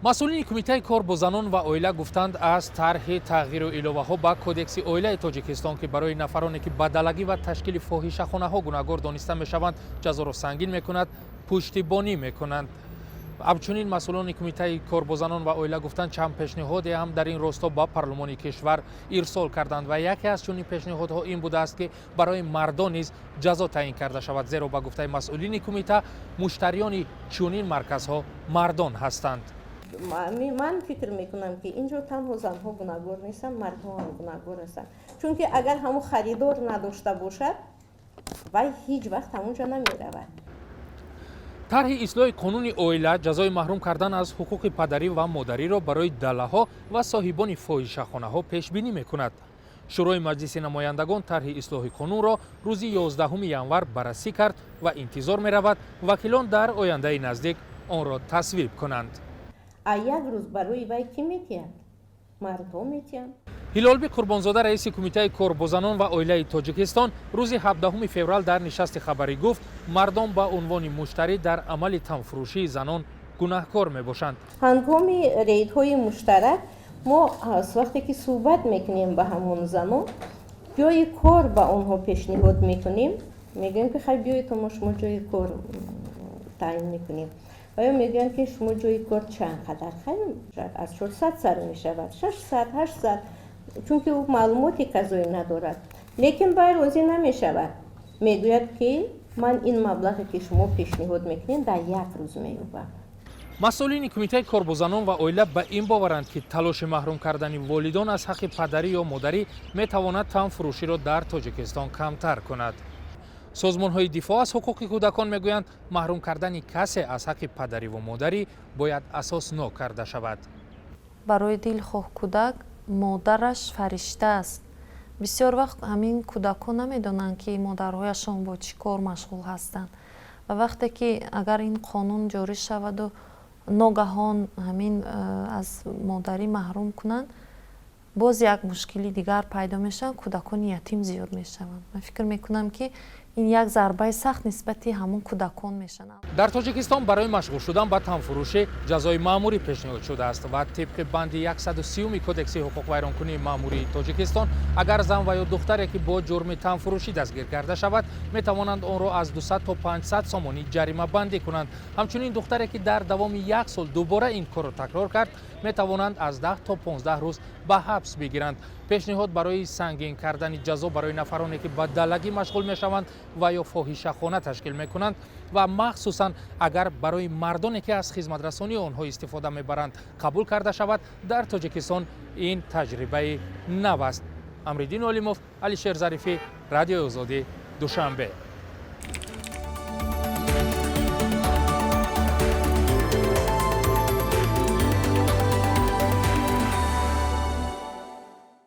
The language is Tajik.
Масъулини Кумитаи кор бо занон ва оила гуфтанд, аз тарҳи тағйиру иловаҳо ба Кодекси оилаи Тоҷикистон, ки барои нафароне, ки ба далагӣ ва ташкили фоҳишахонаҳо гунаҳгор дониста мешаванд, ҷазоро сангин мекунад, пуштибонӣ мекунанд. Ҳамчунин масъулони Кумитаи кор бо занон ва оила гуфтанд, чанд пешниҳоде ҳам дар ин росто ба парлумони кишвар ирсол карданд ва яке аз чунин пешниҳодҳо ин будааст, ки барои мардон низ ҷазо таъин карда шавад, зеро, ба гуфтаи масъулини кумита, муштариёни чунин марказҳо мардон ҳастанд. Ман фикр мекунам, ки ин ҷо танҳо занҳо гунаҳгор нестанд, мардҳо ҳам гунаҳгор ҳастанд, чунки агар ҳамун харидор надошта бошад, вай ҳеҷ вақт ҳамунҷо намеравад. Тарҳи ислоҳи қонуни оила ҷазои маҳрум кардан аз ҳуқуқи падарӣ ва модариро барои далаҳо ва соҳибони фоҳишахонаҳо пешбинӣ мекунад. Шӯрои Маҷлиси намояндагон тарҳи ислоҳи қонунро рӯзи 11 январ баррасӣ кард ва интизор меравад, вакилон дар ояндаи наздик онро тасвиб кунанд. А як рӯз барои вай кӣ метиҳад? Мардҳо метиҳанд. Ҳилолбӣ Қурбонзода, раиси Кумитаи кор бо занон ва оилаи Тоҷикистон, рӯзи 17 феврал дар нишасти хабарӣ гуфт, мардон ба унвони муштарӣ дар амали танфурӯшии занон гунаҳкор мебошанд. Ҳангоми рейдҳои муштарак мо аз вақте ки суҳбат мекунем ба ҳамон занон, ҷои кор ба онҳо пешниҳод мекунем, мегӯем, ки хай, биёед, мо шумо ҷои кор таъин мекунем. Ва ё мегӯянд, ки шумо ҷои кор чанд қадар? Хай, аз 400 сар мешавад, 600, 800, чунки ӯ маълумоти казоӣ надорад. Лекин вай розӣ намешавад, мегӯяд, ки ман ин маблағе, ки шумо пешниҳод мекунед, дар як рӯз меёбам. Масъулини Кумитаи кор бо занон ва оила ба ин боваранд, ки талоши маҳрум кардани волидон аз ҳаққи падарӣ ё модарӣ метавонад танфурӯширо дар Тоҷикистон камтар кунад. Созмонҳои дифоъ аз ҳуқуқи кӯдакон мегӯянд, маҳрум кардани касе аз ҳаққи падариву модарӣ бояд асоснок карда шавад. Барои дилхоҳ кӯдак модараш фаришта аст. Бисёр вақт ҳамин кӯдакҳо намедонанд, ки модарҳояшон бо чӣ кор машғул ҳастанд, ва вақте ки агар ин қонун ҷорӣ шаваду ногаҳон ҳамин аз модарӣ маҳрум кунанд, боз як мушкили дигар пайдо мешаванд, кӯдакони ятим зиёд мешаванд. Ман фикр мекунам, ки ин як зарбаи сахт нисбати ҳамон кӯдакон мешавад. Дар Тоҷикистон барои машғул шудан ба танфурӯшӣ ҷазои маъмурӣ пешниҳод шудааст ва тибқи банди 130 Кодекси ҳуқуқвайронкунии маъмурии Тоҷикистон, агар зан ва ё духтаре, ки бо ҷурми танфурӯшӣ дастгир карда шавад, метавонанд онро аз 200 то 500 сомонӣ ҷаримабандӣ кунанд. Ҳамчунин духтаре, ки дар давоми як сол дубора ин корро такрор кард, метавонанд аз 10 то 15 рӯз ба ҳабс бигиранд. Пешниҳод барои сангин кардани ҷазо барои нафароне, ки ба далагӣ машғул мешаванд ва ё фоҳишахона ташкил мекунанд ва махсусан агар барои мардоне, ки аз хизматрасонии онҳо истифода мебаранд, қабул карда шавад, дар Тоҷикистон ин таҷрибаи нав аст. Амриддин Олимов, Алишер Зарифӣ, Радиои Озодӣ, Душанбе.